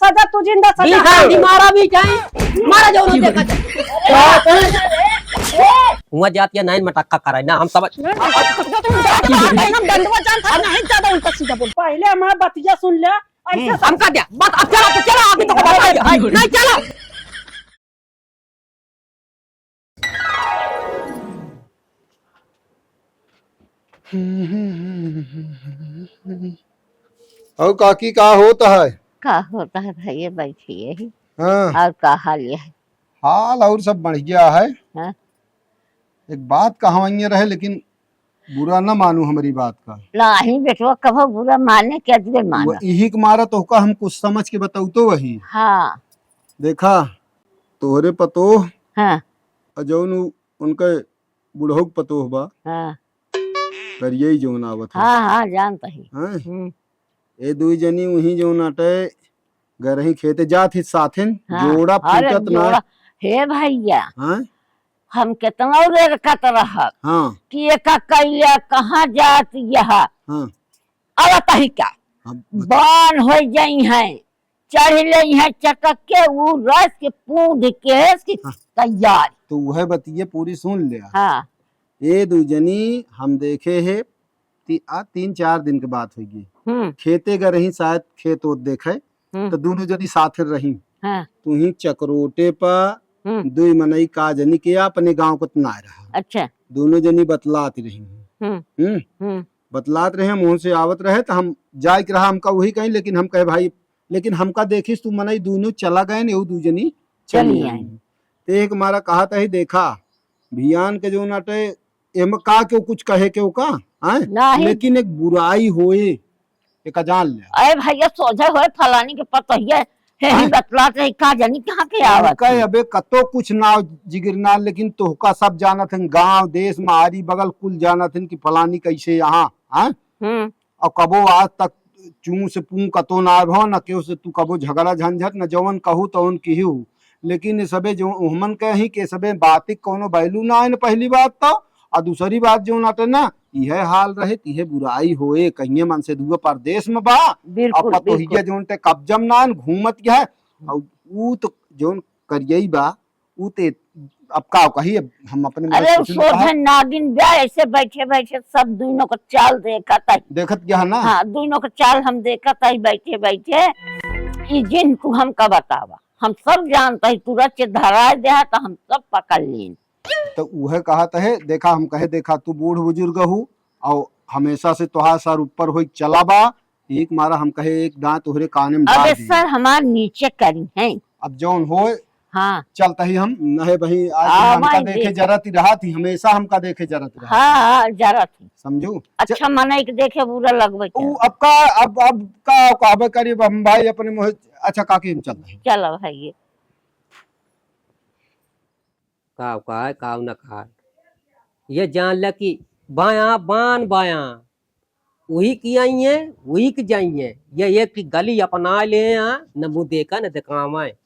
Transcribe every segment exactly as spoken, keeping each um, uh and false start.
सजा तू जिंदा सजा। बीस आदमी मारा भी जाए, मारा जाओ ना देखा जाए। हुआ जात या नाइन मटक्का कराए ना, हम समझ। हम डंडवा जानता है, नहीं ज्यादा उल्टा सीधा बोल। पहले हमारा बतिया सुन ले, ऐसे हम्म, हमका दिया। बस अब चला, तू चला, अभी तो बता दिया। नहीं, चला। और काकी, का होता है? का होता है भाई, ये बैठी है ही। हाँ। और का हाल ये है? हाल और सब बढ़िया है। हाँ। एक बात कहवाइए रहे, लेकिन बुरा ना मानू हमारी बात का। नहीं बेटवा, कभो बुरा माने के अजबे माना। वो इही के मारा तोहका हम कुछ समझ के बताऊ तो वही। हाँ। देखा, तोहरे पतोह हाँ। और जौन उ-, उनके बुढ़ऊ के पतोह बा, हाँ। करियई जौन आवत है। हाँ, हाँ, जानत ही। हैं? हम्म। ए दुई जनी उही जौन अटे, गरही खेते जात ही साथिन, हाँ। जोड़ा अरे फूटत ना। जोड़ा, हे भैया, हाँ? हम केतना रेरकत रहत हाँ। कि एका कइले कहाँ जात यह। हाँ। आवत ही का? अब बत- बान होइ जइहैं, चढ़ लेइहैं चटक के, ऊ रस के पूंध के, के हाँ। तैयार। तो वह बतिये पूरी सुन ले। हाँ। ए दू जनी हम देखे है, ती-, आ, तीन चार दिन के बात होइगी। हम्म। खेते गए रही, शायद खेत ओत देखे, हम्म। तो दोनों जनी साथे रही। हाँ। तुही चकरोटे पा हम्म। दुई मनई का जनी के अपने गाँव को त ना रहा। अच्छा। दोनों जनी बतलात रही। हम्म। हम्म। हम्म। बतलात रहे, मुँह से आवत रहे, तो हम जाए के रहा, हमका वही कहीं, लेकिन हम कहे, "भाई," लेकिन हमका देखिस तू मनई दोनों चला गए, ने ऊ दू जनी चली चली आई। आई। तो एक मारा कहत ही, "देखा, भियान के जो नाटे, एम का के कुछ कहे के ओका, हैं? नहीं। लेकिन एक बुराई होए, एका जान ले।" अरे भैया, सोझे होए फलानी के पतोहिया, हे ही हैं? बतलात रही, का जानी कहाँ के आवत उनका है। अबे कतो कुछ ना जिगिर ना, लेकिन तोहका सब जानत हन, गांव, देश, मारी, बगल कुल जानत हन कि फलानी कैसे यहाँ, हैं? हम्म। और कबो आज तक चूं से पूं कतो ना भव, न केहू से तू कबो झगड़ा झंझट, न जवन कहू तवन किहू। लेकिन ये सबे जो उहमन के ही के सबे बातिक कोनो value ना है न, पहली बात तो। और दूसरी बात जो नाटे ना, इहे हाल रहे, तिहे बुराई होए, कहिए मन से दुआ परदेश में बा, बिल्कुल, और पतोहिया बिल्कुल। जोन ते कब्जम ना है, घूमत गया है, और ऊ तो जोन करियई बा, ऊ ते अब का कही, अब हम अपने मन अरे, से ऊ कुछ नहीं कहा। सोझे नागिन बा, ऐसे बैठे बैठे सब दुइनों का चाल देखत है। देखत गया है ना? हाँ, दुइनों का चाल हम देखत है बैठे बैठे। ई जिन तू हमका बतावा, हम सब जानत है, तुरंत से धराए दे है तो हम सब पकड़ लीन। तो उहे कहत है, देखा, हम कहे, "देखा, तू बूढ़ बुजुर्ग हू और हमेशा से तोहार सर ऊपर होई चला बा, एक मारा हम कहे, एक दांत तोहरे काने में डाल अबे दी।" सर हमार नीचे करी हैं। अब जौन होए, हाँ। चलता ही हम नहे बही, आज आ, हमका भाई देखे देख। जरत ही रहा थी, हमेशा हमका देखे जरत रहा हाँ, थी। हाँ, जरत ही। समझू? अच्छा च- मनई के देखे बुरा लगबे उ क्या? अब का, अब, अब का कहबे करी, अब हम भाई अपने मुँह, अच्छा काकी हम चल रहे हैं। चलो भाई, ये। काव खाए, काव न खाए। ये जान ले कि बायां बान बायां, वही की आई है, वही की जाई है। ये एक गली अपना ले हैं, न मुँह देखा न दिखावा है।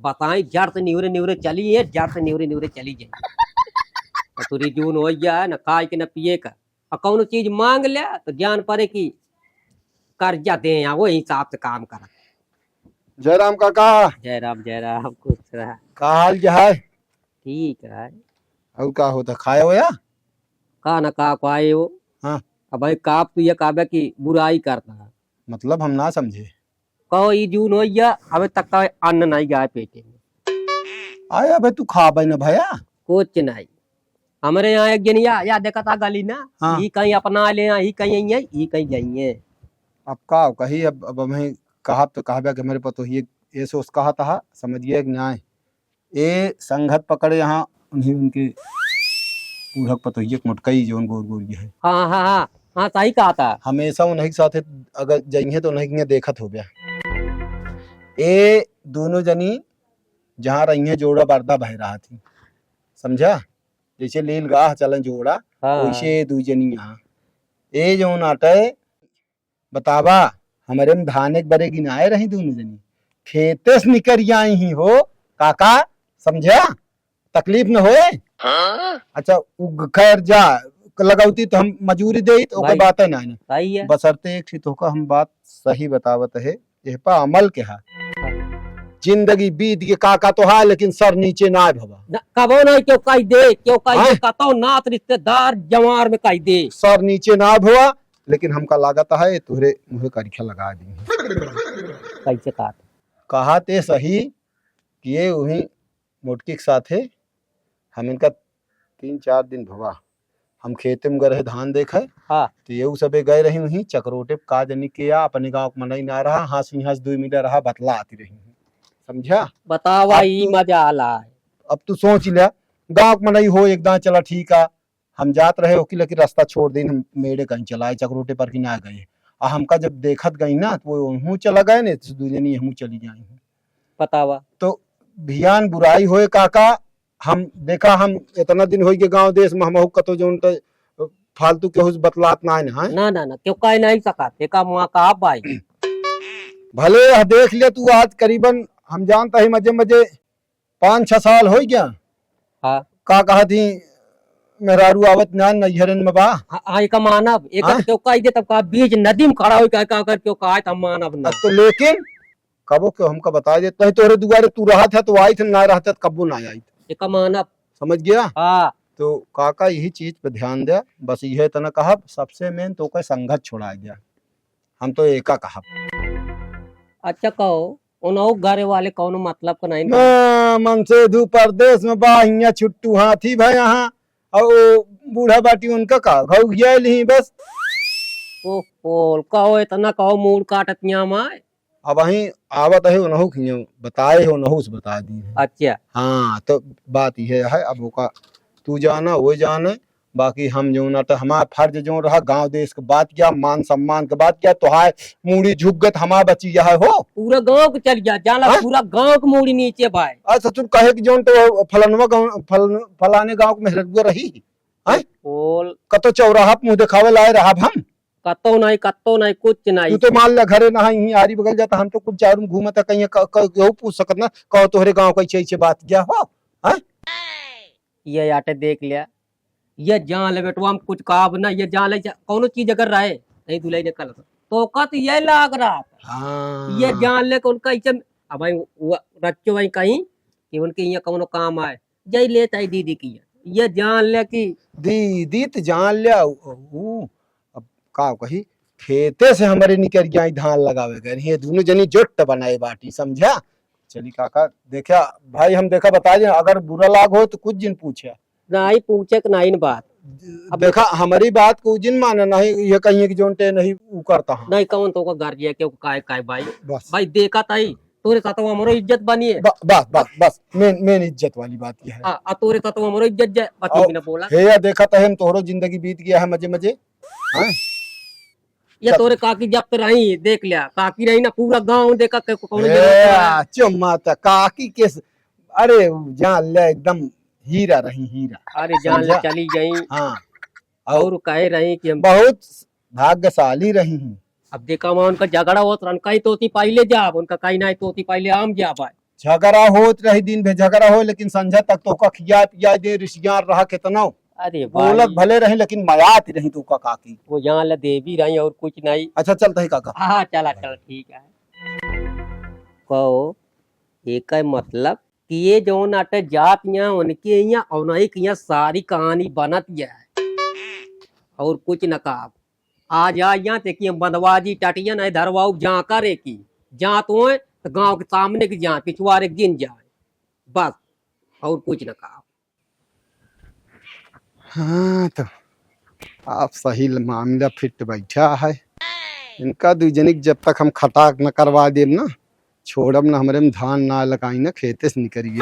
बताई, जड़ से निवरे निवरे चली है, जड़ से निवरे निवरे चली जाए। तो तुरी जून हो गया है, न खाए के न पिए का। और कौनो चीज मांग ले तो जान पड़े कि कर्जा दे, या वो हिसाब से काम कर। जय राम काका। जय राम, जय राम, खुश रहा। का हाल चाल है? ठीक है। और का होता, खाए हो या? का ना का खाए हो? हाँ। अब भाई, का आप तू ये कहबे कि बुराई करता है? मतलब हम ना समझे। कहो, ई जून हो गया, अबे तक का अन्न नहीं गया पेटे में। आए, अबे तू खाबे ना भैया। कुछ नहीं। हमरे यहाँ एक जनिया, या देखा था गली ना, हाँ। ही कहीं अपना ले, ही कहीं आई है, ही कहीं जाई है। अब का कही, अब, अब हमें कहा तो कहबे कि हमारे पतोहिए ये सोच कहा था, समझिए कि न्याय। ए संगत पकड़े यहाँ उन्हीं उनके बूढ़क पतोहिए के मोटकई जौन गोर गोर ये है। हाँ, हाँ, हाँ, हाँ, सही कहा था। हमेशा उन्हीं के साथ अगर जाइए तो उन्हीं के देखत हो गया। ए दोनों जनी जहाँ रही हैं जोड़ा बर्दा भय रहा थी, समझा? जैसे लील गाह चलन जोड़ा, हाँ। वैसे ए दू जनी यहाँ। ए जौन आटे बतावा, हमरे में धाने के बरे गिनाए रही दोनों जनी, खेते से निकल आई ही हो काका, समझा? तकलीफ न होए। हाँ? अच्छा, उ खैर जा, लगौती तो हम मजूरी देई, तो ओकर भाई, बात है ना, ना। भाई है। बसरते एक ठी तोहका हम बात सही बतावत है, एह पा अमल के हा। हाँ। जिंदगी बीत के काका तो है, लेकिन सर नीचे ना भवा। न, कबो नहीं, केउ कहि दे, केउ कहि दे, हैं? कतौ नात रिश्तेदार जवार में कहि दे। सर नीचे ना भवा, लेकिन हमका लागत है, तोहरे मुँहे करिखा लगा दी। कैसे कहत? कहत ए सही कि ये वही मोटकी के साथे हम इनका तीन चार दिन भवा, हम खेते में गए रहे धान देखे। हाँ। तो ये सबे गए रही वहीं चकरोटे पे, का जनी के या अपने गाँव के मनई ना रहा, हँस हँस दुई मिनट रहा, बतला आती रही हूँ, समझा? बतावा, अब ई तू, मजा आला है। अब तू सोच ले, गाँव के मनई हो एक दाँय चला ठीक है, हम जात रहे ओकी लेकिन रास्ता छोड़ देन, हम मेड़े कहीं चला आए, चकरोटे पर की ना गए। आ हमका जब देखत गई ना, तो वो वहूँ चला गए ने, तो दुई जनी हमहूँ चली जाई हूँ। बतावा। तो भियान बुराई होए काका, हम देखा, हम इतना दिन होई के गाँव देश में, हमहू कतो जौन त फालतू केहू से बतलात ना है, हैं? ना, ना, ना, केउ कहि नहीं सकत, एका माँ का आप भाई। भले यह देख ले तू, आज करीबन हम जानता ही मजे मजे पाँच छह साल होई गया। हाँ। का कहत ही, मेहरारू आवत ना, नैहरन में बा। हाँ, हाँ, एका मानब, एका हाँ? केउ कहि दे, तब का बीच नदी में खड़ा होई, का, का कर, केउ कहा, तब मानब ना। अब तो लेकिन कबो केउ हमका बताइ देत, नहीं तोहरे दुआरे तू रहत है तो आइत, ना रहत है तो कब्बो ना आइत। एका मानब। समझ गया? हाँ। तो काका यही चीज पे ध्यान दे, बस यह इतना कहब, सबसे मेन तो ओकर संगत छोड़ाइ दे, हम तो एका कहब। अच्छा कहो, उनहु घरे वाले कौनो मतलब का नहीं ना, मनसेधू परदेस में बा, हियाँ छुट्टू हाथी भए यहाँ, और वो बूढ़ा बाटी उनका का, घऊ गया ही बस। ओहो, कहो इतना कहो मूड़ काटत यहाँ माय। अब वहीं आवत है, उनहु खियो बताए हो, उनहु से बता दी है। अच्छा। हाँ, तो बात यह है, अब ओका तू जाना, वो जाने, बाकी हम जौन अट, हमार फर्ज जौन रहा, गाँव देश के बात क्या, मान सम्मान के बात क्या, तोहार मूड़ी झुक गत, हमार बची यह हो। पूरा गाँव के चल गया, जाला हाँ? पूरा गाँव के मूड़ी नीचे भाई। अच्छा, तू कहे कि जौन तो फलनवा गाँव, फलन-, फलाने गाँव के मेहररुआ रही, हैं? बोल। कतो चौराहा पे मुँह देखावे लाए रहब हम? कतो नहीं, कतो नहीं, कुछ नहीं। तू तो मान ले घरे ना है, यहीं आरी बगल जाता, हम तो कुछ चारों में घूमता, कहीं क-, क-, केहू पूछ सकत ना, कहो तोहरे गाँव कैसे ऐसे बात क्या हो, हैं? ये आटे देख लिया, ये जान ले बेटवा, हम कुछ कहब ना, ये जान ले, कौनो चीज अगर रहे, नहीं दुलई ने कल तो का तो ये लाग रहा था। हाँ। ये जान ले कि उनका इज्जत, अब भाई वो रच्चो भाई कहीं कि उनके यहाँ कौनो काम आए, जई ले चाहे दीदी की है। ये जान ले कि दीदी तो जान ले, उ, उ, अब का कही, खेते से हमरे निकर जाई धान लगावे गए, ये दोनों जनी जोट बनाए बाटी, समझा? चली काका, देखा भाई, हम देखा बता दे, अगर बुरा लाग हो तो कुछ जिन पूछे। नहीं पूछे के नहीं न बात। अब देखा, हमारी बात को जिन माने नहीं, ये कहिए कि जोन ते नहीं उ करता है। नहीं, कौन तो को गर्जिया के काय, काय भाई? बस। भाई देखा ताई, तोरे साथ वो हमरो इज्जत बनी है। ब-, बस, बस, बस, मेन, मेन इज्जत वाली बात यह है। हाँ, आ तोरे साथ वो हमरो इज्जत जा-, बती और बिना बोला। हे या देखा ताई, हम तोहरो जिंदगी बीत गया है मजे मजे। हाँ? ये चल। तोरे काकी जब तो रही, देख लिया, काकी रही ना, पूरा गांव देखा के कौन ए, जरूरत है। चुम्मा त काकी के स-, अरे, जान ले, एकदम हीरा रही, हीरा। अरे, जान ले, समझा? चली गई। हाँ। और और कहे रही कि हम बहुत भाग्यशाली रही हूँ। अब देखा, वहाँ उनका झगड़ा होत रहन, कहीं तोती पाई ले जाब, उनका कहीं नहीं तोती पाई ले आम जाब है। झगड़ा होत रही, दिन भर झगड़ा हो, लेकिन संझा तक तो का खिया पिया दे, रिश्तेदार रहा कितना। अरे बोलत भाई। भले रही, लेकिन मयात रही तो का काकी। वो जान ले देवी रही और कुछ नहीं। अच्छा, चलता है काका। हाँ, हाँ, चला, चला, ठीक है। कहो, एकर मतलब कि ये जौन अटे जात यहाँ, उनके यहाँ, उन्हीं के यहाँ सारी कहानी बनत यह है। और कुछ न कहा। आ जा यहाँ, ते कि हम बंदवाजी टटिया नहीं धरवाऊ, जा करे की। जा तो है, तो गाँव के सामने की जा, पिछुआरे गिन जाए। बस, और कुछ न कहा। हाँ, तो आप सही ल-, मामला फिट बैठा है। इनका दुई जनिक जब तक हम खटाक न करवा देब ना, छोड़ब ना, हमरे में धान ना लगाई ना, खेते से निकरिए।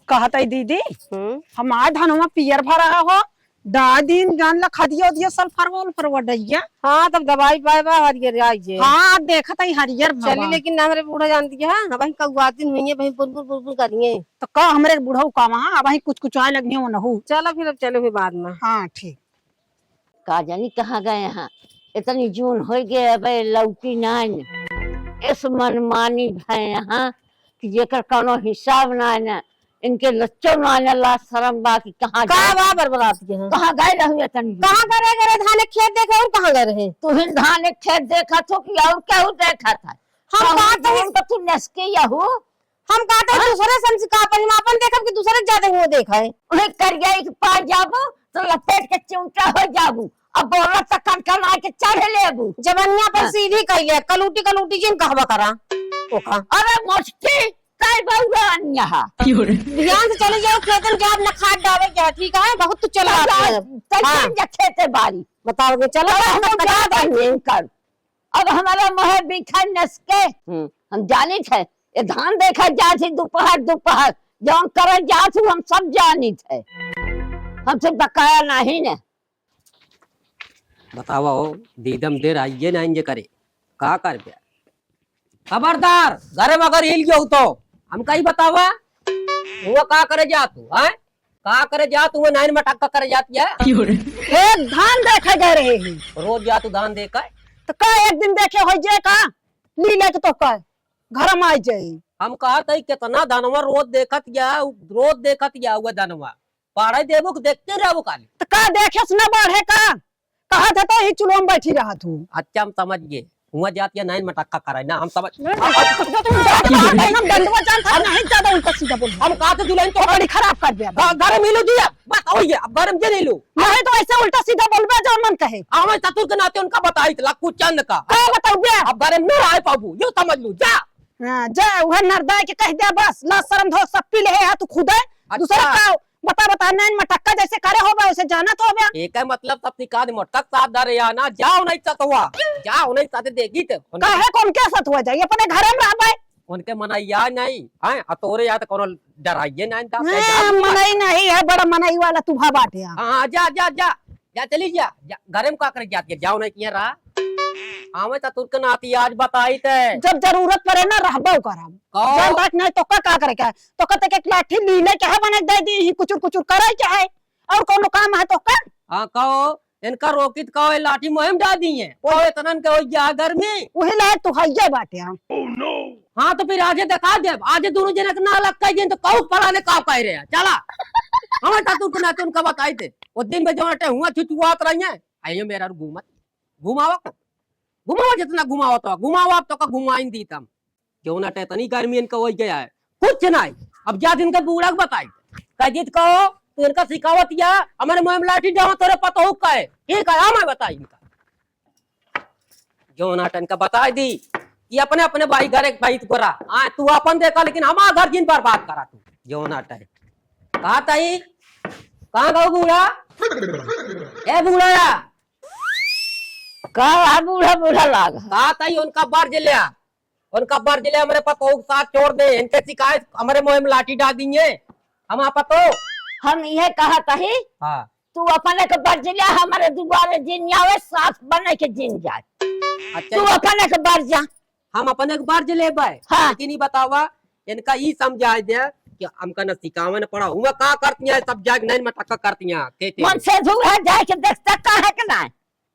कहत है दीदी, हम्म। हमार धनवा पियर भरा हो, डाल दिन जान ला खदिया उदिया सल्फरवा उल्फरवा डइया। हाँ, तब दवाई पाए बा हरियर आई जे। हाँ, देखत है हरियर भवा। चली, लेकिन ना हमरे बूढ़ा जानती है, हाँ, वही कौआतिन हुई है, वही बुरबुर बुरबुर करिए। तो का हमरे बुढ़ऊ का वहाँ, अब वही कुछ कुछ आए लगी हो नहू। चलो फिर, अब चलो फिर बाद में। हाँ, ठीक। का जानी कहाँ गए हैं, इतनी जून हो गए, अब लौटी नाइन। इस मनमानी भय यहाँ कि जेकर कौनो हिसाब नाइन, इनके लच्चो नाइन, लाज शरम बा कि कहाँ का गए? बा बरबरात के हैं? कहाँ गए रहू इतनी जून? कहाँ गए रहे? गए रहे धान खेत देखे और कहाँ गए रहे? तू ही धान खेत देखत हो कि और केहू देखत है? हम कहत हई, नसके यहू। हम कहते हैं, हाँ? दूसरे से हम सिखा पानी, हम अपन देखब कि दूसरे के ज्यादा हुआ देखा है। वही करिया एक पार जाबू, तो लपेट के चिमटा हो जाबू। अब बोला तो कनकना के चढ़ लेबू। जबनिया पर हाँ। सीधी कइले, कलूटी, कलूटी जिन कहबा करा। ओका। अरे मोटकी, कई बउरा अन्य हा। ध्यान से चली जाओ, खेतन के आप न खाद डाले के, ठीक है? बहुत तो चला चल आती है। चल, चल हाँ। जा खेते बारी। बताओ के, चलो, अब हम हम लोग बता जा देंगे। कर। अब हमारा मोहे बिखर नसके। हम्म। हम जानित है, ये धान देखा जात ही दोपहर, दोपहर, जौन करे जात हूँ, हम सब जानित है। हमसे बकाया नहीं ने। बतावा हो, दीदम देर आइए ना इंजे करे, का कर बे? खबरदार, घरे में अगर हिल गयो तो हम कही बतावा, वो का करे जा तू, हैं? का करे जा तू, वो नाइन मटक्का करे जाती है? क्यों रे? खेत धान देखे गए रहे हैं। रोज जा तू धान देखे? तो का एक दिन देखे हो जे का? ली लेके तो का? घर में आ जाए। हम कहत हई, कितना धनवा रोज देखत गया, रोज देखत गया हुआ धनवा। पाड़े देबो कि देखते रहबो खाली? तो का देखे से ना बढ़े का? कहत है तो ही चुलवा में बैठी रहत हूँ। अच्छा, हम समझ गए। हुआ जात या नाइन मटक्का कराई ना, हम समझ। नहीं, नहीं, नहीं, नहीं, नहीं, हम डंडवा जानत है, नहीं ज्यादा उल्टा सीधा बोल। हम कहत है दुल्हन तो बड़ी खराब कर दिया। हाँ, घर में लो दिया, बस वही है, अब घर में जे नहीं लो। नहीं तो ऐसे उल्टा सीधा बोलबे, जौन मन कहे। हम ससुर के नाते उनका बताई थला कुछ चंद का। का बताऊ बे? अब घर में ना आए पाबू, यो समझ लू, जा। हाँ, जा, उहे नरदाय के कह दे बस, लाज शरम धो सब पी ले है, तू खुदे। अच्छा। दूसरा का बता, बता, नैन मटक्का जैसे करे होबे, वैसे जानत होबे। एकर मतलब सब सिखा दे, मोटका साथ धरे या ना, जाओ नहीं सतुआ, जाओ नहीं साथे देखी तो। काहे कौन के सतुआ जाई, अपने घरे में रहबे। उनके मनैया नहीं, हैं, आ तोरे यहाँ तो कोनो डराइए नहीं, हाँ, मनई नहीं है, बड़ा मनई वाला तू भा बाटे। हाँ, जा, जा, जा, जा, चली जा, जा, घरे में का करे जात के, जाओ नहीं किया रहा। आवे तो तुरके नाती आज बताई ते। जब जरूरत पड़े ना, रहबो करब। कहो। जब बात नहीं तो का, का करे के है? तो कहते के एक लाठी ली ले, चाहे बने दे दी, ही कुचुर कुचुर करे चाहे, और कोनो काम है तो का? हाँ, कहो, इनका रोकित कहो, ये लाठी मुहिम डाल दी है। कहो, इतनन के हो गया गर्मी। वही लायक तो हइये बाटे, हाँ। हाँ, तो फिर आजे दिखा दे, आजे दोनों जने के ना लग कह दिन तो कहू फलाने का कह रहे हैं, चला। हमें तो तुमको ना तुमका बताई थे, वो दिन में जो अटे हुआ छुटुआत रही है, आइयो मेरा घूमत, घुमावा को, घुमावा जितना घुमावा तो, घुमावा आप तो का घुमाइन दी तम। क्यों ना टे, इतनी गर्मी इनका हो गया है, कुछ नहीं। अब जा इनका बूढ़ा के बताई, कह जीत कहो, तू इनका सिखावत या, हमारे मुँह में लाठी डावा तोरे पतोहू का है, ठीक है, हम बताई इनका। जो ना टे इनका बताई दी कि अपने, अपने भाई घर एक भाई को रहा, हाँ, तू अपन देखा, लेकिन हमारा घर जिन बर्बाद करा तू। जो ना टे, कहा ताई, कहाँ गो बूढ़ा? ए बूढ़ा या, का बा बूढ़ा, बूढ़ा लाग? का ताई उनका बर्ज लिया, उनका बर्ज लिया, हमरे पतोह के साथ छोड़ दे, इनके शिकायत हमरे मुँह में लाठी डाल दिए, हम आप पतो। हम इहे कहत ही, हाँ। तू अपने के बर्ज लिया, हमरे दुआरे जिन आवे, साथ बने के जिन जाए। अच्छा, तू अपने के बर्ज जा। हम अपने के बर्ज लेबे। हाँ। लेकिन ई बतावा, इनका ई समझाए दे कि हमका न सिखावे न पढ़ा, हुआ का करती हैं, सब जाके नैन मटक्का करती हैं, कहते हैं। मन से दूर है, जाए के देखता कहाँ के ना।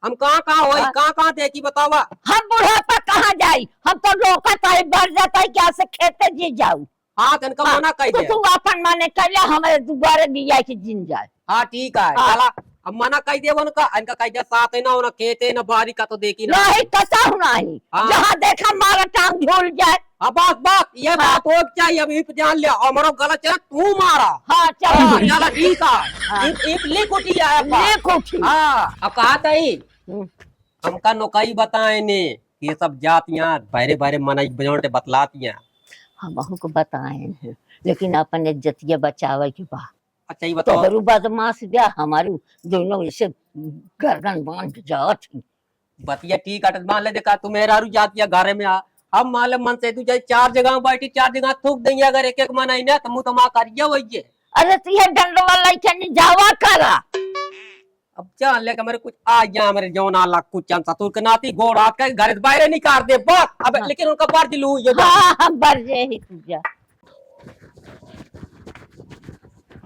हम कहाँ, कहाँ होई, हाँ। कहाँ, कहाँ देखी बतावा। हम बुढ़ापा कहाँ जाई, हम तो रोकत आई, बढ़ जाता है, क्या से खेते जी जाऊ। हाँ, तो इनका हाँ, मना कह तो दे। तू अपन मने कर ले, हमारे दुबारे भी जाए के जिन जाए। हाँ, ठीक है, हाँ। चला, अब मना कह दे उनका, इनका कह दे साथ है ना, उन्हें खेते ना बारी का तो देखी ना। नहीं, कतहु नहीं। हाँ। जहाँ देखा मारा टांग झूल जाए। हाँ, बस, बस, ये हाँ। बात हो चाहिए, अभी पे जान लिया, हमारो गलत चला, तू मारा। हाँ, चला। हाँ, चला, ठीक है। हाँ। इप, इप लिख उठी है, अब। लिख उठी। हाँ, अब कहा ताई, हम्म। हमका नौकरी बताए ने, ये सब जातियाँ, बाहरे, बाहरे मनई बजौटे बतलातियाँ। हमहू को बताए हैं, लेकिन अपन इज्जतिया बचावे के बा। अच्छा, ये बताओ। तोहरू बदमाश बा, हमारू दोनों ऐसे गर्दन बांध जात ही। बतिया ठीक अटत, मान ले, देखा, तू मेहरारू जात या घरे में आ, हम मान ले, मन से तू जाए, चार जगह बैठी, चार जगह थूक देंगे, अगर एक एक मन आई ना, तो मुँह तो माँ करिए वही है। अरे, तो ये डंडवा लइके नहीं जावा करा। अब जान ले कि मेरे कुछ आ गया, मेरे जौन आला कुछ चंद ससुर के नाती गोड़ हाथ के घर से बाहर निकाल दे, बस। अब हाँ। लेकिन उनका बर्ज लू, ये जान। हाँ, हाँ, बर्ज ही तू जा।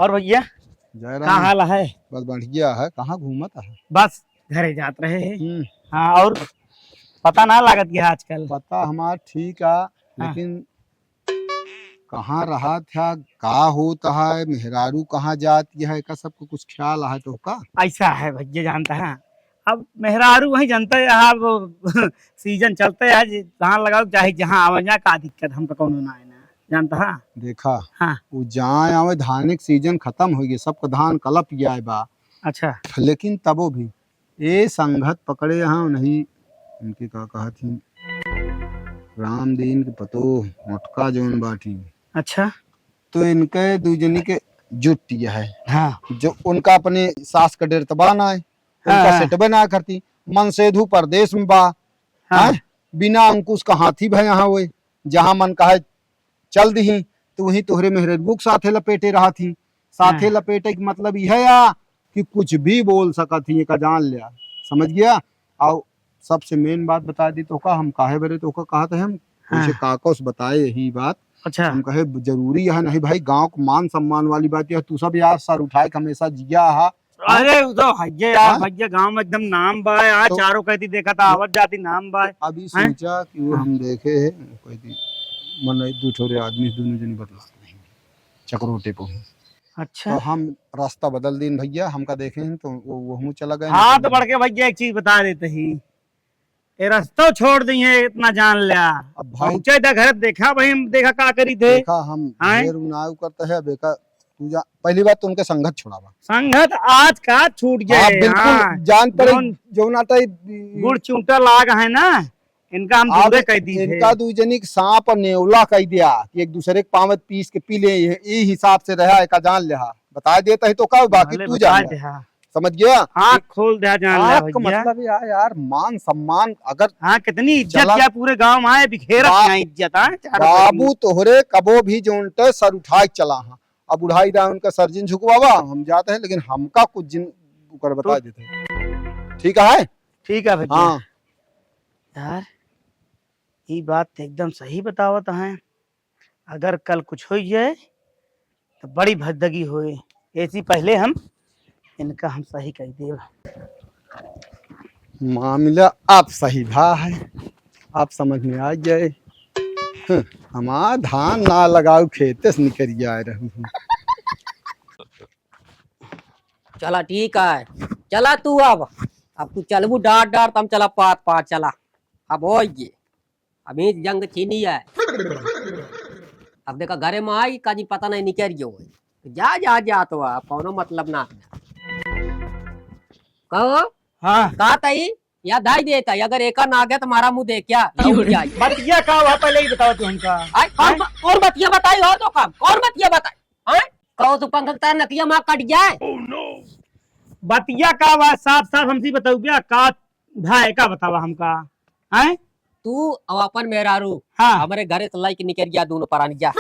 और भैया, जय राम। का हाल है? बस बढ़िया है, कहाँ घूमत है? बस घरे जात रहे हैं। हम्म। हाँ, और पता ना लागत गया आजकल। पता हमार ठीक है, हाँ। लेकिन कहाँ रहत है, का होत है, मेहरारू कहाँ जात है, एका सबको कुछ ख्याल है तो का? ऐसा है भैया, जानता है, अब मेहरारू वही जनता है, अब सीजन चलता है, आज धान लगाओ, चाहे जहाँ आवे, जा का दिक्कत, हमका कौनो ना है ना, जानता है? देखा, हाँ। वो जहाँ आवे, धान के सीजन खतम होइ गए, सबका धान कलप गया है बा। अच्छा। लेकिन तबो भी ए संघत पकड़े यहाँ नहीं, उनके का कहत ही, रामदीन के पतोह मोटका जौन बाटी। अच्छा। तो इनके दू जनी के जुट गया है। हाँ। जो उनका अपने सास का डर तबा ना है, हाँ, उनका हाँ। सेटबे ना करती, मनसेधु परदेश में बा। हाँ। हैं? बिना अंकुश का हाथी भय यहाँ होए, जहाँ मन कहे चल दिही, तो वहीं तोहरे मेहररुओ के साथे लपेटे रहत ही। साथे हाँ। लपेटे के मतलब यह है या कि कुछ भी बोल सकत ही, एका जान लिया, समझ गया? और सबसे मेन बात बता दी, तोका हम काहे बरे तोका कहत है, हम हाँ। उसे काका से बताए यही बात। अच्छा। हम कहे जरूरी है, नहीं भाई, गाँव को मान सम्मान वाली बात यह, तू सब यार सर उठाए के हमेशा जिया हा। अरे, वो तो हइये यार, हाँ? भइया, गाँव में एकदम नाम बा, आज तो चारों कहती देखा था, आवत जाती नाम बा। तो अभी हैं? सोचा कि वो हाँ। हम देखे हैं, कहती, मन दू ठोरे आदमी दोनों जने बतलात नहीं, चकरोटे पे हूँ। अच्छा। तो हम रास्ता बदल दीन भइया, हमका देखे हैं तो वो, वो हूँ चला गए। हाँ, तो बढ़ के भइया एक चीज बता देते ही, ए रस्तो छोड़ दिए, इतना जान लिया। अब भाई पहुंचे दा घर, देखा भाई, हम देखा का करी थे। देखा, हम हैं? ढेर उनाव करते हैं, बेका, तू जा, पहली बात तो उनके संगत छोड़ावा। संगत आज का छूट जाए, हाँ, बिल्कुल, हाँ। जान पड़े, जौन जौन आटा ही गुड़ चूंटा लाग है ना, इनका हम अब दूरे कह दी थे। इनका दू जनी के सांप और नेवला कह दिया कि एक दूसरे के पाँव पीस के पी ले, ये, ये हिसाब से रहा, एका जान लिया। बता देता है तो का, बाकी भले तू बता जान दे, लिया। हाँ। समझ गया? आँख एक खोल दे, जान ले आँख भैया। मतलब या-, यार, मान सम्मान अगर हाँ, कितनी इज्जत चला क्या पूरे गांव में आए, बिखेरत बा-, यहाँ इज्जत, हाँ, चारों बाबू तरफ। तोहरे कबो भी जोन ते सर उठाए के चला, हाँ। अब उठाई रहा उनका सर जिन झुकवावा, हम जाते हैं, लेकिन हमका कुछ जिन ऊपर बता तो देते हैं। ठीक है? ठीक है भैया। हाँ। यार, ई बात तो एकदम सही बतावत हैं। अगर कल कुछ होइ जाए, तो बड़ी भद्दगी होए। ऐसी पहले हम इनका हम सही कह देब। मामला आप सही भा है, आप समझ में आ जाए। हम्म, हमार धान ना लगाऊ, खेते से निकल आए रहू। चला ठीक है, चला तू अब, अब तू चलबू डार डार, तम चला पात पात चला। अब हो ये अभी जंग छीनी है। अब देखा, घरे में आई, काजी पता नहीं निकल गयो है। जा, जा, जा तो, अब कौनो मतलब ना है। कहो? हाँ। का तई? या धाई देता, अगर एका ना गया तो मारा मुंह दे क्या? लौट जाई। बतिया का हुआ, पहले ही बताओ तू हमका। आई, कौन हैं? ब-, कौन बतिया बताई हो तो कम? कौन बतिया बताई? हैं? कहो तू पंख तार नकिया माँ कट जाए। बतिया का हुआ, साफ साफ हमसे बताओ क्या? का भाई का बतावा हमका, हैं? तू और अपन मेहरारू हाँ। हमरे घरे से लइके निकल जा, दोनों परानी, जा।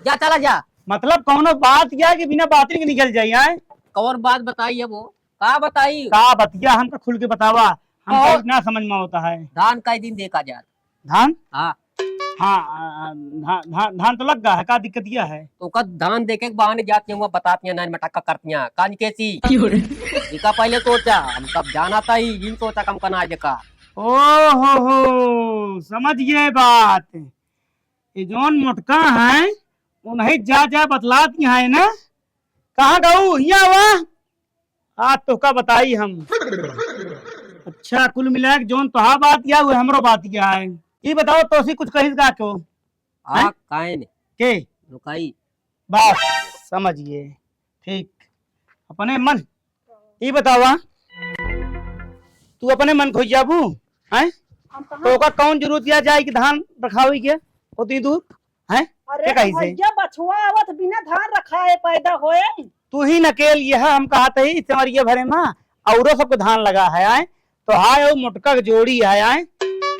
जा, चला जा। मतलब, कौनो बात या कि बिना बात के निकल जाई, हैं? कौन बात बताई है वो? का बताई? का बतिया हमका खुल के बतावा, हमका कौन? ना समझ में होता है। धान का दिन देखा जा। धान? हाँ। हाँ, आ, आ, धान, धान, धान तो लग गया है, का दिक्कत यह है? तो का धान देखे के बहाने जाती हैं, वहाँ बताती हैं, नान मटक्का करती हैं, कान कैसी? क्यों रे? इका पहले सोचा, हम तब जाना था ही, इन सोचा कम करना आज का। ओ हो हो, समझ गए बात। ये जौन मोटका है, उन्हें जा जा बतलाती हैं ना, कहाँ गऊ, हिया हुआ? आज तोहका बताई हम। अच्छा, कुल मिला के जौन तोहा बात या, वो हमरो बात या है। ई बताओ, तोसी कुछ कहिस गा को? आ, हैं? काहे ने? के? रुकाई। बस, समझ गए। ठीक। अपने मन, ई बतावा, तू अपने मन खोज जाबू, हैं? हम कहाँ तो ओकर कौन जरूरत या जाए कि धान रखावे के? ओतनी दूर? हैं? अरे के कही से? भैया, बछुआ आवत बिना धान रखाए पैदा होए। तू ही नकेल यह हम कहत ही, इस समरिया भरे मा औरो सबको धान लगा है, आए? तो हाय, ओ मोटका के जोड़ी है, आए?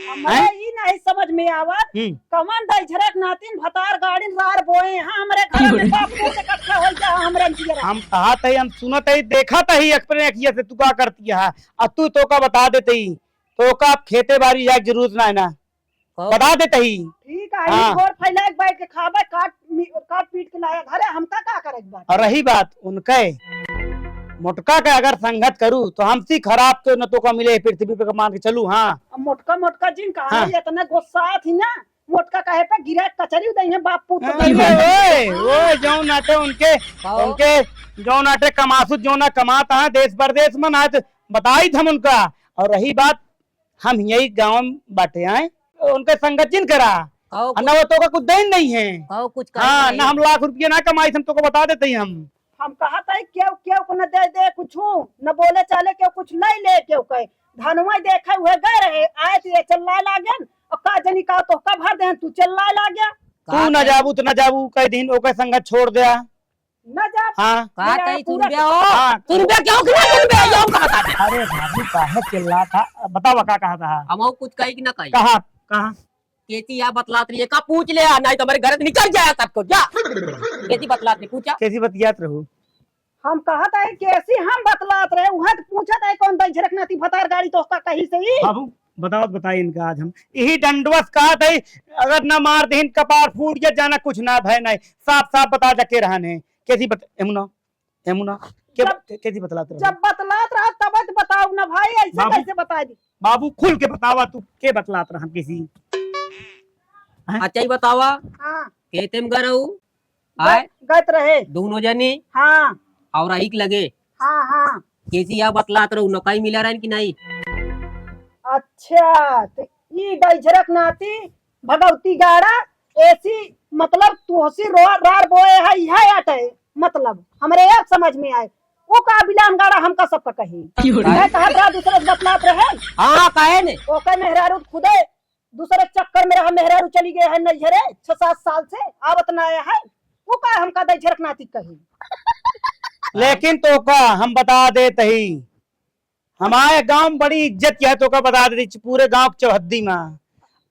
हमरा हैं? ई नहीं समझ में आवत, हम्म। कमन दइझरक नातिन भतार गाड़िन रार बोए हैं, हमरे घर में बाप पूत इकट्ठा हो जा, हमरे अंतिया रहा। हम कहत ही, हम सुनत ही, देखत ही, अपने अखिया से तू का करती है, अब तू तो का बता देते ही, तो का अब खेते बारी जाए के जरूरत ना है ना। कहो। बता देते ही। ठीक है, हाँ। घोर फैला के बैठ के खाबे, काट मी-, काट पीट के लाया घरे, हमका का करे के बात? और रही बात उनके, मोटका के अगर संगत करू, तो हमसे खराब तो न तो का मिले पृथ्वी पे, मान के चलू, हाँ। अब मोटका, मोटका जिन कहा हाँ। ना, इतना गुस्सा थी ना, मोटका कहे पे गिरा कचरी उदई है, बाप पूत तो अरे दई है। ओए, ओए, जौन आटे उनके, कहो। उनके जौन आटे कमासुत, जौन ना कमाता है, देश परदेश में ना, तो बताइत हम उनका। और रही बात, हम यही गाँव में बाटे आए, उनके संगत जिन करा। कहो और कुछ ना वो तो का कुछ देन नहीं है। कहो कुछ कहे हाँ, नहीं। ना हम लाख रुपया ना कमाई, हम तो को बता देते ही हम। हम कहत है, केहू, केहू को न दे दे कुछ, न बोले चाले, केहू कुछ नहीं ले, केहू कहे, धनवा देखे हुए गए रहे, आए तो ये चिल्लाए लागेन, और का जनी का तो का भर देन, तू चिल्लाए लागे। तू का न कहे? जाबू तो न जाबू, कह दिन ओके संगत छोड़ दे। न जा। हाँ। का मेरा कही पूरा सुनबे हो? हाँ। सुनबे क्यों कि ना सुनबे? यो का बता दे। अरे बाबू, काहे चिल्ला था? बतावा का कहा था? हम कुछ कही कि ना कही? कहा, कहा? केती या बतलात रही है, का पूछ ले, आ, नहीं तो हमारे घर से निकल जाए सबको, जा। केती बतलात रही, पूछा। केती बतियात रहू? हम कहत है, केसी हम बतलात रहे, उहे तो पूछत है, कौन दई झरक नाती भतार गाड़ी तो उसका कहीं से ही। बाबू, बताओ, बताइए इनका आज हम। यही डंडवस कहत है, अगर ना मार देहिन, कपार फूट गया, जाना कुछ ना भय नहीं। साफ साफ बता जा के रहन है। केसी बत-, एमुना, एमुना, के जब, के-, केसी बतलात रहे? जब बतलात रहा, तब तो बताओ ना भाई, ऐसे बाबू, कैसे बता दी? बाबू, खुल के बतावा, तू के बतलात रहा केसी? हैं? अच्छा, ही बतावा। हाँ। केते में गए रहू? आय? ग-, गत रहे। दोनों जने? हाँ। और आइक लगे? हाँ, हाँ। केसी या बतलात रहू, नौकरी मिला रहन कि नहीं? अच्छा, तो ई डैझरक नाती, भगवती गाड़ा, एसी, मतलब, तुहसी रो-, रार बोए है, यह आटे, मतलब, हमरे एक समझ में आए। वो का बिलान गाड़ा हमका सबका कही। क्यों? मैं कहत रहा, दूसरे से बतलात रहे। हाँ, काहे ने? ओके मेहरारू खुदे दूसरे चक्कर में रहा, मेहरारू चली गए है नैहरे, छह सात साल से आवत ना आया है, वो का हमका दई झरक नाती कही। लेकिन तो का हम बता देत ही, हमारे गांव में बड़ी इज्जत यह तो का बता देत ही, पूरे गांव के चौहद्दी में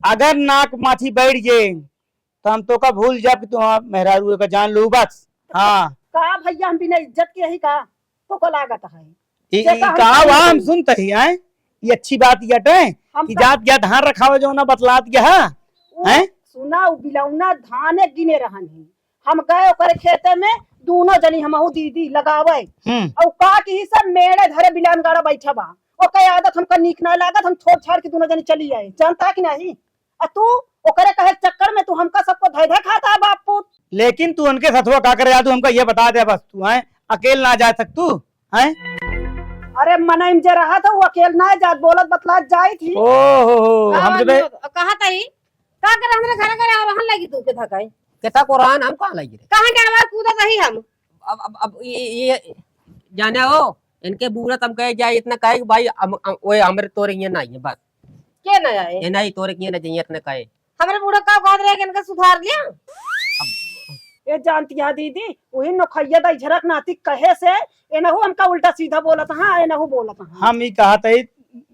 अगर नाक माथी बैठ जे तो हम तो का भूल जाब कि तू हमार मेहरारू का जान लू बस। हाँ। का भैया, हम बिना इज्जत के यही का तो का लागत है? ई, जे ई का हम का कही वा हम नहीं। सुनत ही, हैं? ई अच्छी बात यटे हम कि का जात गया धान रखावे जो ना बतलात गया, उ हैं? सुना, उ बिलौना धाने गिने रहन ही। हम गए ओकरे खेते में, दोनों जनी हमहू दीदी लगावे। हम्म। और का कि ई सब मेड़े धरे बिलान गाड़ा बैठा बा। ओकर आदत हमका नीक ना लागत, हम छोड़ छाड़ के दोनों जनी चली आए। जानता कि नहीं? आ तू ओकरे कहे चक्कर में तू हमका सबको धै धै खाता है बाप पूत। लेकिन तू उनके सथवा का करे जात हू, हमका ये बता दे बस तू, हैं? अकेल ना जा सक तू, हैं? अरे मनई में जे रहा था, वो अकेल ना जात, बोलत बतलात जाई थी। ओ हो हो, हम आवाज जबे नहीं होता। कहा तई, का करे हमरे घरे घरे आ रहन लगी तू के धकाई? केता को रहन हम कहाँ लगी रे? कहाँ डरवा कूदत रही हम? अब, अब, अब ये, ये, ये जाने हो, इनके बूढ़ा तम कहे जाए इतना कहे कि भाई हम, हम, ओए हमरे तोरे ये नहीं है बस। के ना आए? ये नहीं, तोरे किए ना जाइए इतने काहे? हमरे बूढ़ा का कहत रहे कि इनका सुधार लिया। अब ये जानती है दीदी, वही नोखैया दई झरक नाती कहे से एनहु हमका उल्टा सीधा बोलत हाँ, एनहु बोलत हाँ। हम ई कहत है, एक,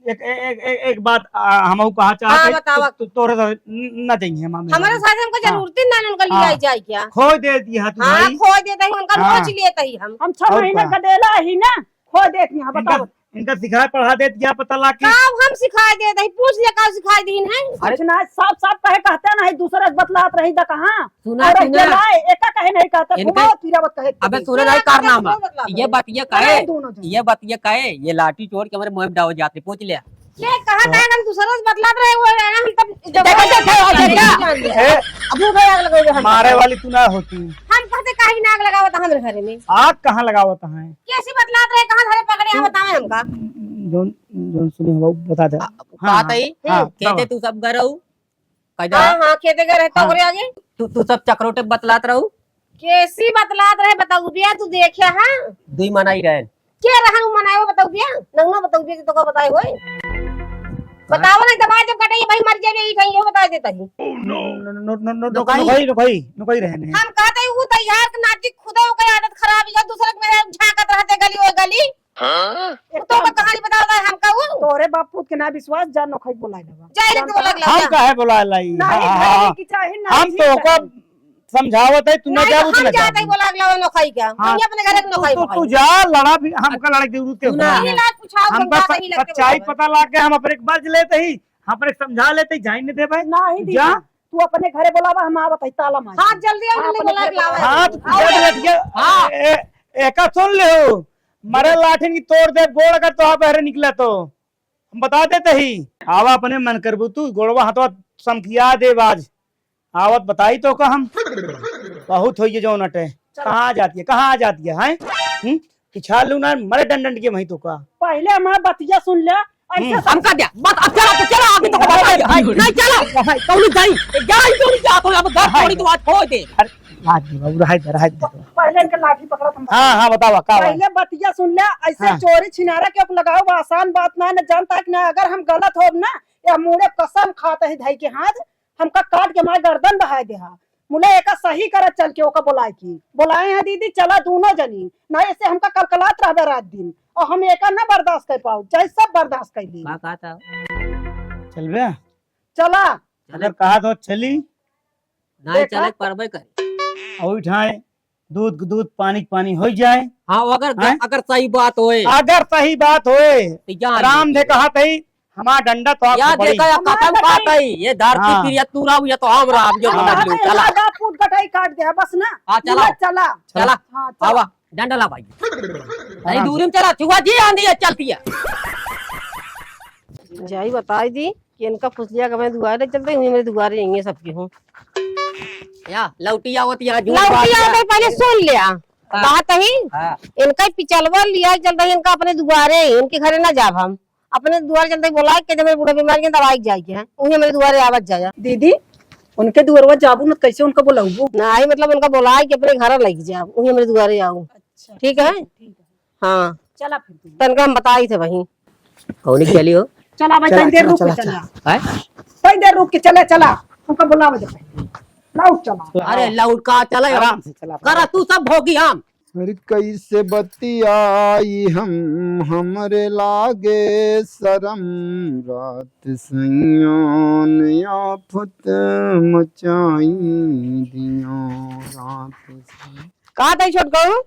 एक, एक, एक, एक बात, आ, हमहू कहा चाहत हाँ, है, बतावा। तू, तू, तोरे साथ न, न जाइए मामी हमारे। साथ हमको हाँ। जरूरत ही ना उनका लिया हाँ। जाए क्या? खोई दे दिया तू हाँ, भाई। खोई देते ही उनका हाँ। नोच लिए तही हम। हम छह और महीना का? गदेला ही ना, खोई देती हैं, इनका बताओ। इनका सिखाए पढ़ा देत क्या पता लाग के? का हम सिखाए देत हई, पूछ ले का सिखाए दीन है? अरे कुछ ना, साफ साफ कहे कहते नहीं, दूसरे से बतलात रही दा कहाँ? सुना, और सुना। ये लाए, एका कहे नहीं कहते, इनका घुमाओ फिरावत कहे अबे थे। सुना नहीं, कारनामा। ये बात ये कहे, नहीं, दोनों जने। ये बात ये कहे, ये लाठी चोर के हमारे मुंह में डाल जाते, पूछ ले। ये कहा था हम दूसरे से बतलात रहे, वो है ना, हम तब देखो, देखो, देखो, देखो। ए, अब वो गया लगे हम। मारे वाली तू ना होती। हम कहते काहे नाग लगावत हमरे घरे में? आग कहाँ लगावत है? कैसी बतलात रहे, कहाँ धरे पकड़े, आप बतावे हमका। जौन, जौन सुने हो, बता दे। आ, हाँ, बात हाँ, आई, हाँ, कहते बताओ। तू सब गरऊ, कैदा? हाँ, हाँ, खेते गए रहे, तो हाँ। ओकरे आगे? तू, तू सब चक्रोटे बतलात रहू? कैसी बतलात रहे, बताऊ बिया, तू देखे, हाँ? दुई मनाई रहे। के रहन उ मनाए, बताऊ बिया? नंगना बताऊ बिया, तो का बताए होए? बताओ ना, दबाए जब कटे, ये भाई मर जाए, यही कहीं, ये बता देता ही। No, no, no, no, no, नुकाई? नुकाई, नुकाई, नुकाई रहने। हम कहते हैं, वो तैयार के नाती खुदे ओकर आदत खराब है, दूसरे के मेरे झांकत रहते गली, वो गली। हाँ? एक तो कहानी बता रहा है हमका वो। तोरे बाप पूत के ना विश्वास, जा नोखई बोलाए लेवा। जा रे, जानता बोला है? लगला, हम जा। काहे बोलाए लाई? नहीं, हाँ, हाँ, नहीं, हाँ। कि चाहे नहीं, हम तो ओका समझावत है, तू ना नहीं, जाबू, तू हम ना जाते ही जाबू। बोला लगला, नोखई क्या? हाँ। हम अपने घर के तू, नोखई तू, बोला। तू जा, लड़ा भी, हमका लड़ाई की जरूरत है सुना। नहीं। नहीं, लाज पूछाओ, हमका तुम जा, सही लग के सच्चाई बोला। पता लाग के हम अपने बर्ज लेते ही, हम अपने समझा लेते ही, जाइन नहीं देबे। नहीं, जा। दीदी। तू अपने घरे बोलावा, हम आवत है, ताला मार। हाँ, जल्दी आओ, हाँ, जल्दी अपने बोला घरे के लावा। हाँ, तो आओ, पूछे तो लठिया, हाँ। ए, एका सुन ले हो, मरे लाठिन की तोड़ दे, गोड़ अगर तो आप बहरे निकला तो। हम बता देते ही, आवा अपने मन करबू तू, गोड़वा हाथवा समखिया दे बाज। आवत बताई तो का हम, बहुत होइए जौन अटे। चलो। कहाँ जाती है, कहाँ जाती है, हैं? हम्म? पिछाड़ लू ना, मरे डंड डंड के वहीं तो का। पहिले हमार बतिया सुन ले, ऐसे हम्म। हमका द्या, बस अब चला, तू चला, अभी तो हाय, बताई, हाय, हाय। नहीं चला, हाय। कौन जाई, जाई, कौन जात हो, अब घर हाय। छोड़ी तो आज खोल दे। अरे, हाथ दे बाबू, हाथ दे, हाथ दे। पहिले इनके लाठी पकड़ा तुम। हाँ, हाँ, बतावा, का बा? पहिले बतिया सुन ले, ऐसे हाँ। चोरी छिनारा के लगाओ, आसान बात ना, न जानता है कि ना, अगर हम गलत होब ना, या मुड़े कसम खात ही धई के हाथ, हमका काट के हमार गर्दन बहाय देहा। मुला एका सही करत चल के ओका बोलाए की। बोलाए हैं दीदी, चला दूनो जनी। ना ऐसे हमका कलकलात रहबे रात दिन। और हम एका ना बर्दाश्त कर पाऊ, चाहे सब बर्दाश्त कर ली। का कहता? चलबे? चला। अगर कहा तो चली। नहीं देखा? चले के परबे करे। और उठाए, दूध के दूध, पानी के पानी हो जाए। हाँ, अगर, हैं? अगर सही बात होए। अगर सही बात होए, तो जान राम दे। कहा तई, हमार डंडा तो आपको याद पड़ी। देखा, या हम कसम आपको खात पड़ी। है, ये धरती हाँ। फिर या तू रहो, या तो हम रहो, अब जो हाँ। समझ लो, हाँ, चला। इनका पूत गटाई काट दे, बस ना। हाँ, चला। चला, चला। चला। हाँ, चला। आवा, डंडा ला भाई। नहीं, आराम से। दूरी में चला, छुआ जी, आंधी है, चलती है। जाई बताई दी कि इनका फुसलिया के मैं दुआरे चलते हुई, मेरे दुआरे यहीं है सबकी हूँ। या, लौटी आवत यहाँ, झूठ लौटी बात आवत है, पहले सुन लिया। हाँ। कहा तही, हाँ। इनका पिचलवा लिया चलता है, इनका अपने दुआरे, इनके घरे ना जाब हम। अपने दुआरे चलते बोलाए के जब बूढ़ा बीमार के दवाई के जाए के है, उहे मेरे दुआरे आवत जाया। दीदी, उनके दुआरवा जाबू न, कैसे उनका बोलाबू? नाही, मतलब उनका बोलाए के अपने घर लेके जाब, उहे मेरे दुआरे आओ। अच्छा, ठीक है? ठीक है। हाँ। चला फिर तू। तनका हम बताई थे वहीं। कौन चली हो? चला भाई, चला, तनी देर चला, रुक के चला, चला। चला। हैं? तनी देर रुक के चला, चला। उनका बोलावे दे पहले। लाओ, चला। अरे, लौट का चला। आराम से चला। करा, तू सब भोगी हम। अरे कैसे बतियाई हम, हमरे लागे शरम, रात सैया ने आफत मचाई दियो, रात सैया। का तई छोटकऊ?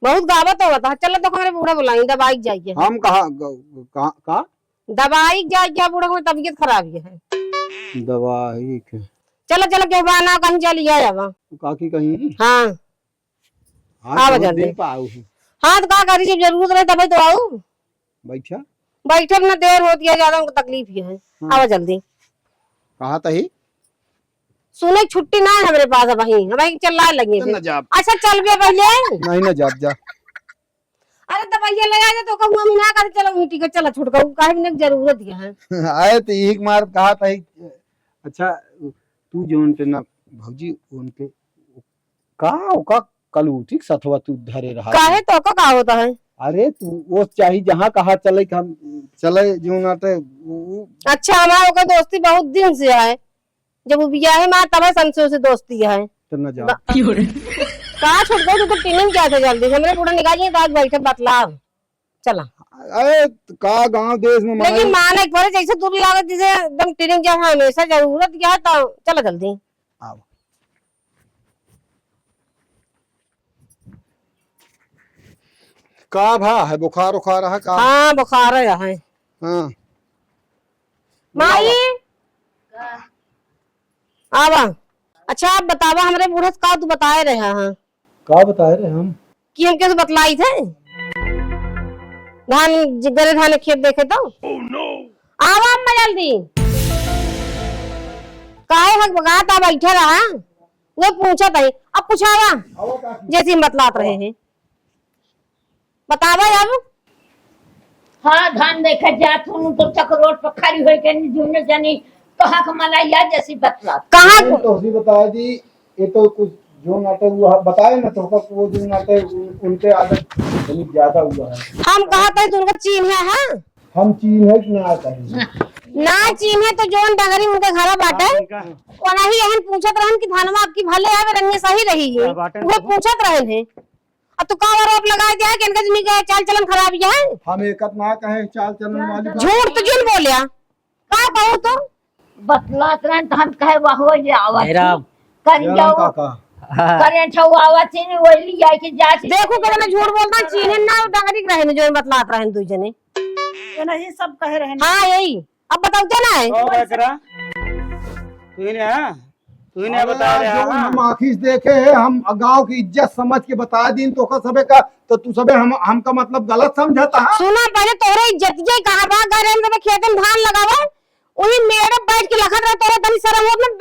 बहुत गावत होवत है। चल तो हमरे बूढ़ा बुलाई, दवाई के जाइए। हम कहा, ग-, का, का? दवाई के जाइए, बूढ़ा को तबीयत खराब ही है। दवाई के। चलो, चलो, के बहाना कहीं चल लिया जावा। काकी कहीं? हाँ। हाँ, आवा बहुत जल्दी। दिन पे आऊ हूँ। हाँ, तो का करी, जब जरूरत रहे तभी तो आऊ। बैठा? बैठे में ना देर होती है, ज्यादा उनको तकलीफ ही है। हाँ। आवा जल्दी। कहा तही? सुने छुट्टी ना है हमरे पास, अब वहीं, अब वहीं चिल्लाए लगे तो थे। न जाब। अच्छा, चल बे पहले। नहीं, न जाब, जा। अरे, दवाइया ले आ जा, तो कहूँ हम ना कर, चलो, मीठी के, चलो, छुटका, काहे में जरूरत ही है। आए तो एक मार कहा तही, अच्छा, तू जो उनके ना, भौजी, उनके का ओका कलूटी के सथवा तू धरे रहा काहे है? तो ओका का होता है? अरे तू वो चाही जहाँ कहा चले कि हम चले जो ना ते उ, उ अच्छा, हमारा ओकर दोस्ती बहुत दिन से है। जब वो बियाहे में आया तब से हमसे उसे दोस्ती है। तो न जा। ब-, का छोटकऊ, तू तो टीनिंग क्या थे जल्दी से? हमरे बूढ़ा निकाल के तो आज बैठे बतलाव। चला। अरे का गांव देश में लेकिन माने माने एक बार जैसे दूर लागत जैसे एकदम टीनिंग क्या है, हमेशा जरूरत क्या है तो चला जल्दी। आवा। का भा है, बुखार उखार है का? हाँ, बुखार है। हाँ। माई, आवा। अच्छा, आप बतावा, हमरे बूढ़ा से का तू बताए रहे हैं? का बताए रहे हम? कि हम कैसे बतलाई थे? धान, ज-, गरे धान खेत देखे तो? आवा अम्मा जल्दी। काहे हक बगात आ बैठे रहा? वो पूछत है, अब पूछावा। आवा काकी। जैसे हम बतलात रहे हैं। बतावा अब। हाँ, धान देखे जात हूँ तो चक रोड पर खड़ी होई के दुनो जनी कहा के मलाइया जैसी बतलात। कहाँ अरे, को? तोहसी बता दी, ये तो कुछ जो नाटक हुआ, बताए ना तो का वो जो नाटक उन-, उनके आदत बहुत ज्यादा हुआ है। हम कहा थे तुमको चीन है, हाँ? हम चीन है कि ना आता है? ना चीन है तो जोन डंगरी उनके घरा बाटे, हाँ, उनका है। वही यहन पूछत रहन कि धनवा आपकी भले आवे, रंगे सही रही है। क्या बाटे वो ना? पूछत रहन है। अब तू का आरोप लगाए दिया कि इनका जिंदगी का चाल चलन खराब ही है? हम एक ना कहे चाल चलन वाली बात। झूठ तो जिन बोलिया, का कहू तो? बतलात रहन तो हम कहे वाह हो ये आवत मेरा ही। कर जय राम जाओ। काका। हाँ। करें छौ आवत ही नहीं, वही लिया के जात ही। देखो कितना झूठ बोलता है, चीन्हे ना डंगरी के रहने जो बतलात रहन दू जने। ये नहीं सब कहे रहन। हाँ, यही। अब बताओ क्या ना है? ओ बकरा। तू ही ने, हाँ? तू ही ने अरे बता रहे, जो हाँ? हम आँखी से देखे हैं, हम गाँव की इज्जत समझ के बता दीन तो का सबे का, तो तू सबे हम, हमका मतलब गलत समझता है? सुना, पहले तोहरे इज्जत ये कहाँ बा? घरे में सबे खेते में धान लगावा, वही मेड़े बैठ के लखत रहे, तोहरे तनी शर्म होत ना,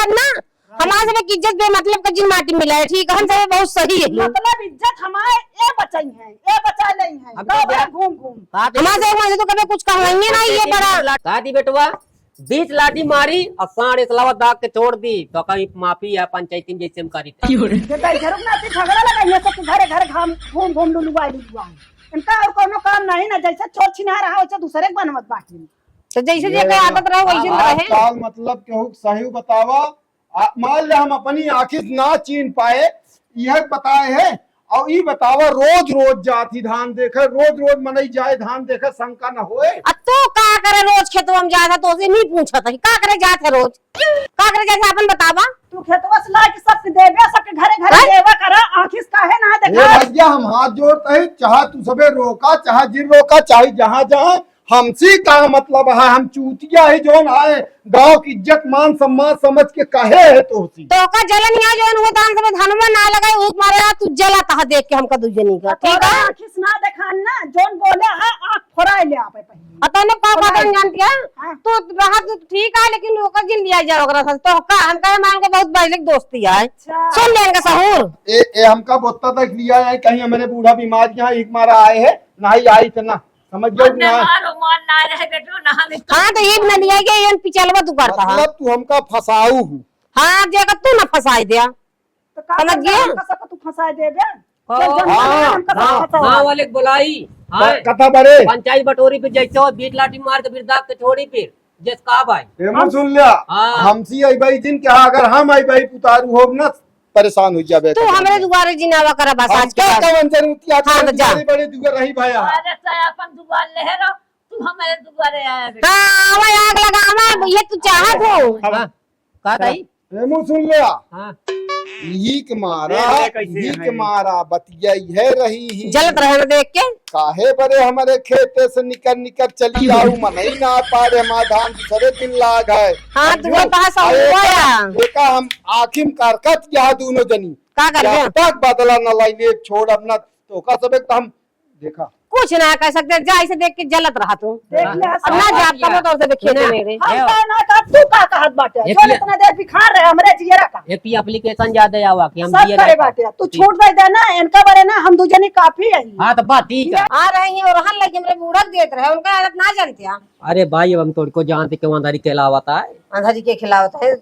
बाद ना, हमार सबके इज्जत बेमतलब का जिन माटी मिला है, ठीक है? हम सब बहुत सही है। मतलब इज्जत हमार ए बचाई है, ए बचा लेई है। हम गाँव तो भर घूम घूम। का दे हमार सब, हमार से तो कभी कुछ कहवाइए ना, ये बड़ा। का दी बेटवा, बीच लाठी मारी और साँड़ एकलावा दाग के छोड़ दी, तो कभी माफी है पंचायती में जैसे हम करी थे। ये तो इधर ना, फिर झगड़ा लगा, ये सब घरे घरे घाम घूम घूम लुलुआ लुलुआ। इनका और कोनो काम नहीं ना, जैसे चोर छिनार रहा, वैसे दूसरे के बनवत बाटी। तो जैसे ये जेकर आदत रहे, वैसे रहे। आजकल मतलब केहू के सही बतावा, आ, मान ले हम अपनी आँखी से ना चीन पाए, यह बताए है, और ई बतावा, रोज रोज जात ही धान देखे, रोज रोज मनई जाए धान देखे, शंका न होए? आ तू का करे रोज खेतवा में जात है, तो उसे नहीं पूछत है, का करे जात है रोज? का करे जात है, अपन बतावा। तू खेतवा से ला के सबके देबे, सबके घरे घरे हैं? देबे करा, आँखी से काहे ना ए देखा? भैया, हम हाथ जोड़ते हैं, चाहे तू सबे रोका, चाहे जिन रोका, चाहे जहाँ जाए, हमसे का मतलब है? हम चूतिया ही जौन आए, गाँव की इज्जत मान सम्मान समझ के कहे है तोहसी। तो का जलन यहाँ जौन हुआ धान सब धनवा ना लगाए, ऊत मारे आ, तू जला तहा देख के हमका दू जनी का, ठीक है? आँखी से ना देखान ना, जौन बोले है, आँख फोड़ाए ले आपे पहले। और तने का बात है, जान क्या? हाँ। तू रहा तू ठीक है, लेकिन ओकर जिन लिया जाए ओकरा साथ। तो का हम कहे मान के बहुत पहले की दोस्ती है। अच्छा। सुन ले इनका सहूर। ए, ए, हमका बोलता तक लिया है, कहीं हमारे बूढ़ा बीमार यहाँ एक मारा आए है, नहीं आई इतना। समझ गयो कि ना? मारो, मान ना रहे बेटो, ना हमें हाँ, तो ये भी ना लिया गया, ये पिछलवा तू करता है। मतलब तू हमका फंसाऊ हूँ। हाँ, जेका तू ना फंसाई दिया। तो का समझ गया? हमका सबको तू फंसाई देबे? हाँ। चल, जन हाँ, हमका हाँ, फंसाओ। हाँ, वाले के बुलाई। हाँ। क-, कथा बरे? पंचायत बटोरी पे जैसे हो, बीट लाठी मार के फिर दाग के छोड़ी फिर, जस का भाई? एमो हम सुन लिया। हाँ। हमसी आई भाई जिन कहा, अगर हम आई भाई पुतारू होब ना, परेशान हो जाबे तू एकदम। हमरे दुआरे जिनावा करा बस हम आज के का बाद। कवन जरूरत है? हाँ, तो जा। बड़े बड़े दुआर रही भाया। अरे, चाहे अपन दुआर ले रहो, तू हमारे दुआरे आया बेटा। हाँ, आवा आग लगावा, ये तू चाहत हो। हाँ, का ताई? एमू सुन लिया। हाँ। यही के मारा, ये, ये कैसे यही है? के मारा, बतिया यह रही ही। जलत रहे ना देख के। काहे बरे हमारे खेते से निकर निकर चली जाऊ, मनई ना पारे, हमार धान दूसरे दिन लाग है। हाँ, तू समझू? वो कहा सा अरे हुआ एका, या? एका हम आखिम करकत यहाँ दोनों जनी। का करबे? जब तक बदला न लाइले, छोड़ अब ना, तो का सब एक तो हम देखा। कुछ ना कह सकते, जा इसे देख के जलत रहा तू। देख ले, अब ना सब जा, किया। तब तो उसे खेते में रे। हम ए, का ना कर, तू का कहत बाटे? एक जो ले। इतना देर बिखार रहे हमरे जियरा का। एक ही application ज्यादा आवा कि हम सब जियरा करे का। बाटे। तू ठीक। छूट दे दे ना, इनका बारे ना हम दू जनी काफी है। हाँ, तो बात ठीक है। आ रही हैं और हर लगे हमरे बूढ़ा देत रहे, उनका आदत ना जानते हैं। अरे भाई, अब हम तोड़ को जानते के अंधारी के लावत है। अंधारी के खिलावत है।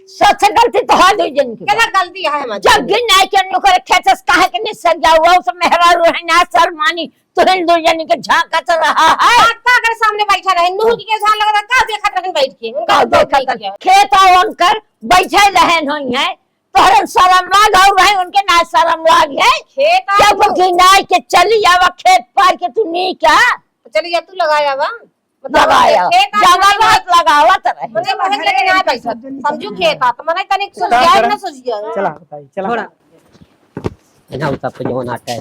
सबसे गलती तो है दू जन की। केना गलती है हमारी? जब गिन नहीं के ओकरे खेत से काहे के निसर जाऊ, उस मेहरारू है ना शर्मानी, तो इन दू जन के झांकत रहा है। का, का अगर सामने बैठा रहे, नूह की के झाल लगा, का देखत रहन बैठ के? उनका का तो देखत ठीक है। खेत और उनकर बैठे रहन होई है, तोहरे शर्म लाग और रहे उनके ना शर्म लाग है। खेत क्या और बोल के ना के चली आवा खेत पार के तू नहीं क्या? तो चली जा, तू लगा आवा। बताओ, लगाया। खेत आ जंगल मत लगावत रहे। मने मुँह लेके ना बैठत। समझू खेत आ, तो मने तनिक सुझिया ना सुझिया। चला बताई, चला। थोड़ा। इन्हें उतर पे जवन आटा है।